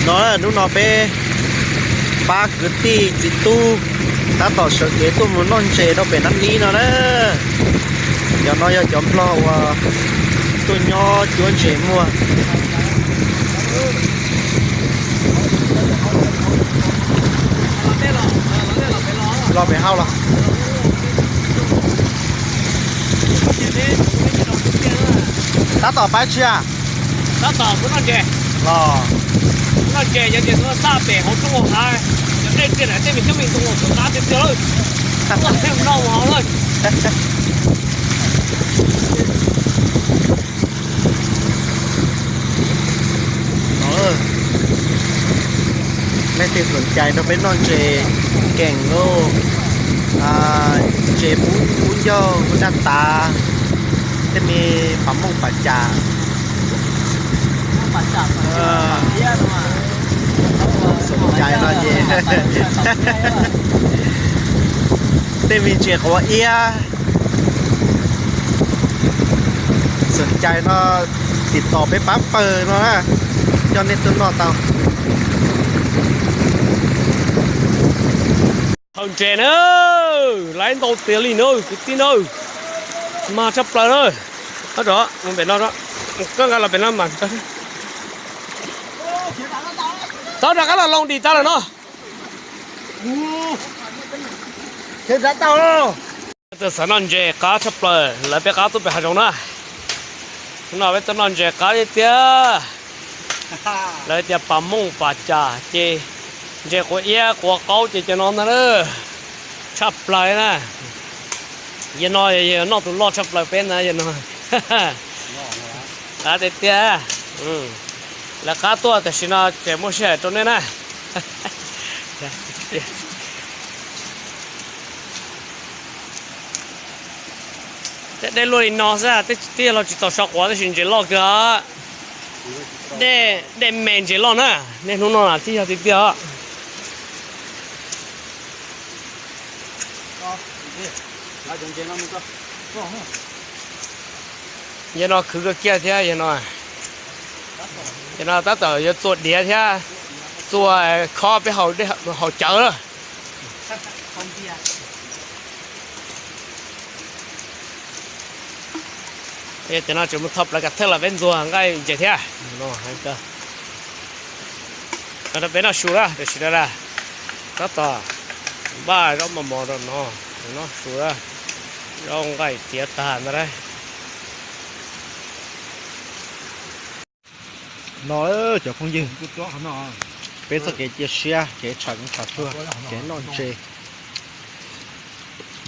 No, hnub no peb pab kwv tij txiv tub tab tom sawv kev tuaj mus noj ntses rau pem Nab Nib no na. Cov no yog cov nplog uas tuaj nyob cuab ntses muag. Los pem hauj los. Tab tom pab tsi a? Tab tom kuv noj ntses los. Noj ntses yog ntses tuaj xaj pem hauv roob hauv hav, yog dej tsiaj na tej me coob me ntoo los tuaj xav tiag tiag lawm. Tuaj thiaj noj mus hauv lawm. Leej twg xom cai nrog peb noj ntses keem lauj, ntses pub pub ncauj pub ntaj tav, tej me pas mooj pas cas. Xom cai no ces tej me ntses quav iab. Xom cai no tiv tos peb pab pawg no na, coj nej tuaj noj tau. Haus ntses na, laiv ntau tiag li na kwv tij na, mag tshaj plaws na. Tab tom mus pem no, koj nqa los pem no mas. Tau rov qab los loo dim tas lawm no. Tus xav noj ntses qab tshaj plaws lawv peb qab tuaj pem hav zoov na. Hnub no peb tuaj noj ntses qab tiag tiag. Lawv tias pas mooj pas cas ces ntses quav iab quav qaub ces cov no ntag na. Tshaj plaws na. Yog no yog noj tus loj tshaj plaws peb ntag yog no. Qab tiag tiag. Lawv qab tuaj tam sim no ces muaj sij hawm rau nej na. Tej dej luaj li no xwb, tej los tsis txaus so quav tab sis ntses loj kawg. Dej me ntses loj na, niaj hnub no na thiaj yog tiag tiag. Yog no khwv kawg kiag thiab yog no. Yog no tab tom yuav txua diav thiab txua khob peb haus cawv lawm. Ces no tseem mus tho plaws kav thawj los peb ntxuag nqaij ntses thiab. Rau peb noj su na, tam sim no na, tab tom npaj zaub mos mos rau no, noj su na, zaub nqaij tiav tag ntag lauj. No cov phooj ywg, peb txoj kev cia siab, kev tsham tsham tshuaj, kev noj ntses.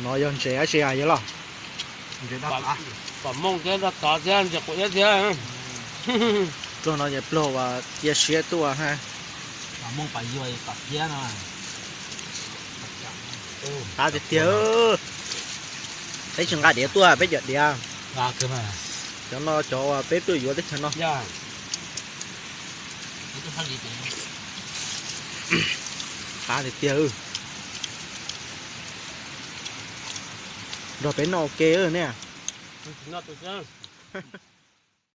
No yog ntses dab tsi yog los? Pom mooj thiab nrog tod thiab ntses quav iab thiab. Pluag no ces pluag uas cia siab tuaj na. Qab tiag tiag. Peb tsis nqa diav tuaj, peb cov diav. Cov no cov uas peb tuaj yuav teb chaws no. Qab tiag tiag. Nrog peb noj ua ke ne.